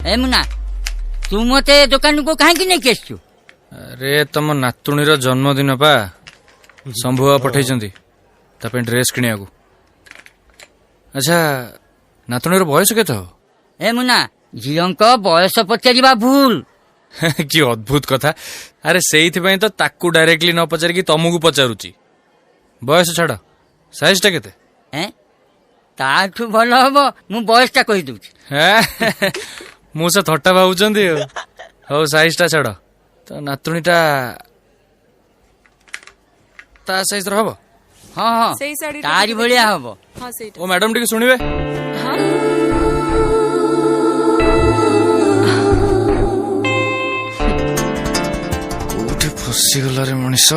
ଏ ମୁନା, ତୁ ମତେ ଦୋକାନକୁ କାହିଁକି ନେଇକି ଆସିଛୁ? ଆରେ, ତମ ନାତୁଣୀର ଜନ୍ମଦିନ ପା। ଶମ୍ଭୁ ବାବା ପଠେଇଛନ୍ତି ତା ପାଇଁ ଡ୍ରେସ୍ କିଣିବାକୁ। ଆଚ୍ଛା, ନାତୁଣୀର ବୟସ କେତେ ହବ? ଏ ମୁନା, ଝିଅଙ୍କ ବୟସ ପଚାରିବା ଭୁଲ। କି ଅଦ୍ଭୁତ କଥା! ଆରେ, ସେଇଥିପାଇଁ ତ ତାକୁ ଡାଇରେକ୍ଟଲି ନ ପଚାରିକି ତମକୁ ପଚାରୁଛି। ବୟସ ଛାଡ, ସାଇଜଟା କେତେ? ଏଁ, ତାଠୁ ଭଲ ହବ ମୁଁ ବୟସଟା କହିଦଉଛି। ମୁଁ ସେ ଥଟ୍ଟା ଭାବୁଛନ୍ତି ଆଉ। ହଉ, ସାଇଜଟା ଛାଡ, ତ ନାତୁଣୀଟା ତା ସାଇଜର ହବ? ହଁ। ସେଇ ଶାଢୀଟା ତାରି ଟିକେ ଭଳିଆ ଦେଖିଲ? ହବ। ହଁ, ସେଇଟା। ଓ ମ୍ୟାଡମ, ଟିକେ ଶୁଣିବେ? ହଁ। କୋଉଠି ଫସିଗଲା ରେ ମଣିଷ?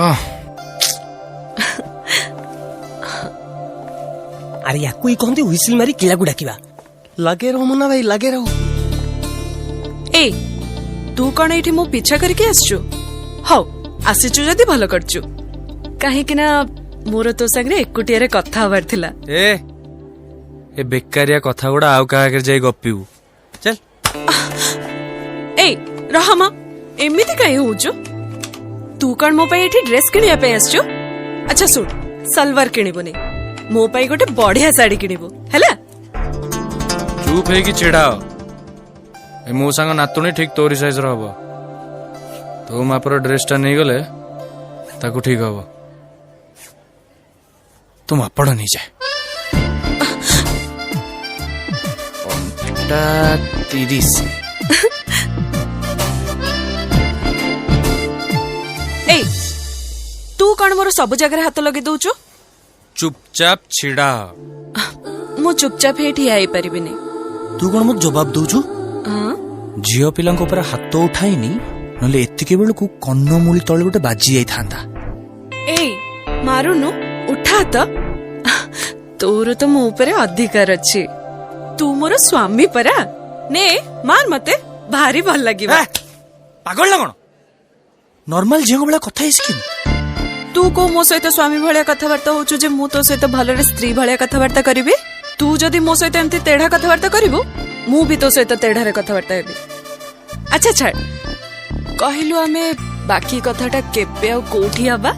ଆରେ, ୟାକୁ ହିଁ କହନ୍ତି ହୁଇସିଲ ମାରି କିଳାକୁ ଡାକିବା। ଲାଗେ ରହୁ ମୁନ୍ନା ଭାଇ, ଲାଗେ ରହୁ। ଏଇ, ତୁ କଣ ଏଇଠି ମୋ ପିଛା କରିକି ଆସିଛୁ? ହଉ, ଆସିଛୁ ଯଦି ଭଲ କରିଛୁ, କାହିଁକି ନା ମୋର ତୋ ସାଙ୍ଗରେ ଏକୁଟିଆରେ କଥା ହବାର ଥିଲା। ଏ ଏ ବେକାରିଆ କଥା ଗୁଡା ଆଉ କାହା ଆଗରେ ଯାଇ ଗପିବୁ, ଚାଲ। ଏଇ ରହ ମ, ଏମିତି କାହିଁ ହଉଛୁ? ତୁ କଣ ମୋ ପାଇଁ ଏଠି ଡ୍ରେସ୍ କିଣିବା ପାଇଁ ଆସିଛୁ? ଆଚ୍ଛା ଶୁଣ, ସଲୱାର କିଣିବୁନି, ମୋ ପାଇଁ ଗୋଟେ ବଢିଆ ଶାଢୀ କିଣିବୁ, ହେଲା? ଚୁପ୍ ହେଇକି ଛିଡା ହ। ଏ ମୋ ସାଙ୍ଗ ନାତୁଣୀ ଠିକ ତୋରି ସାଇଜର ହବ। ତୋ ମାପର ଡ୍ରେସଟା ନେଇଗଲେ ତାକୁ ଠିକ ହବ। ତୁ ମାପଟା ନେଇଯା। ଅଣ୍ଟା 30। ଏଇ, ତୁ କଣ ମୋର ସବୁ ଜାଗାରେ ହାତ ଲଗେଇ ଦଉଛୁ? ଚୁପଚାପ ଛିଡା ହ। ମୁଁ ଚୁପଚାପ ହେଇ ଠିଆ ହେଇପାରିବିନି। ତୁ କଣ ମୋତେ ଜବାବ ଦଉଛୁ? ହଁ। ଝିଅ ପିଲାଙ୍କ ଉପରେ ହାତ ଉଠାଇନି, ନହେଲେ ଏତିକି ବେଳକୁ କର୍ଣ୍ଣମୂଳି ତଳେ ଗୋଟେ ବାଜି ଯାଇଥାନ୍ତା। ଏଇ, ମାରୁନୁ, ଉଠା ତ। ତୋର ତ ମୋ ଉପରେ ଅଧିକାର ଅଛି, ତୁ ମୋର ସ୍ୱାମୀ ପରା। ନେ, ମାର ମତେ, ଭାରି ଭଲ ଲାଗିବ। ଏ, ପାଗଳ ନା କଣ? ନର୍ମାଲ ଝିଅଙ୍କ ଭଳିଆ କଥା ହେଇ ଶିଖିନୁ? ତୁ କୋଉ ମୋ ସହିତ ସ୍ୱାମୀ ଭଳିଆ କଥାବାର୍ତ୍ତା ହଉଛୁ ଯେ ମୁଁ ତୋ ସହିତ ଭଲରେ ସ୍ତ୍ରୀ ଭଳିଆ କଥାବାର୍ତ୍ତା କରିବି? ତୁ ଯଦି ମୋ ସହିତ ଏମିତି ତେଢା କଥାବାର୍ତ୍ତା କରିବୁ, ମୁଁ ବି ତୋ ସହିତ ତେଢାରେ କଥାବାର୍ତ୍ତା ହେବି। ଆଚ୍ଛା ଛାଡ, କହିଲୁ ଆମେ ବାକି କଥାଟା କେବେ ଆଉ କୋଉଠି ହବା?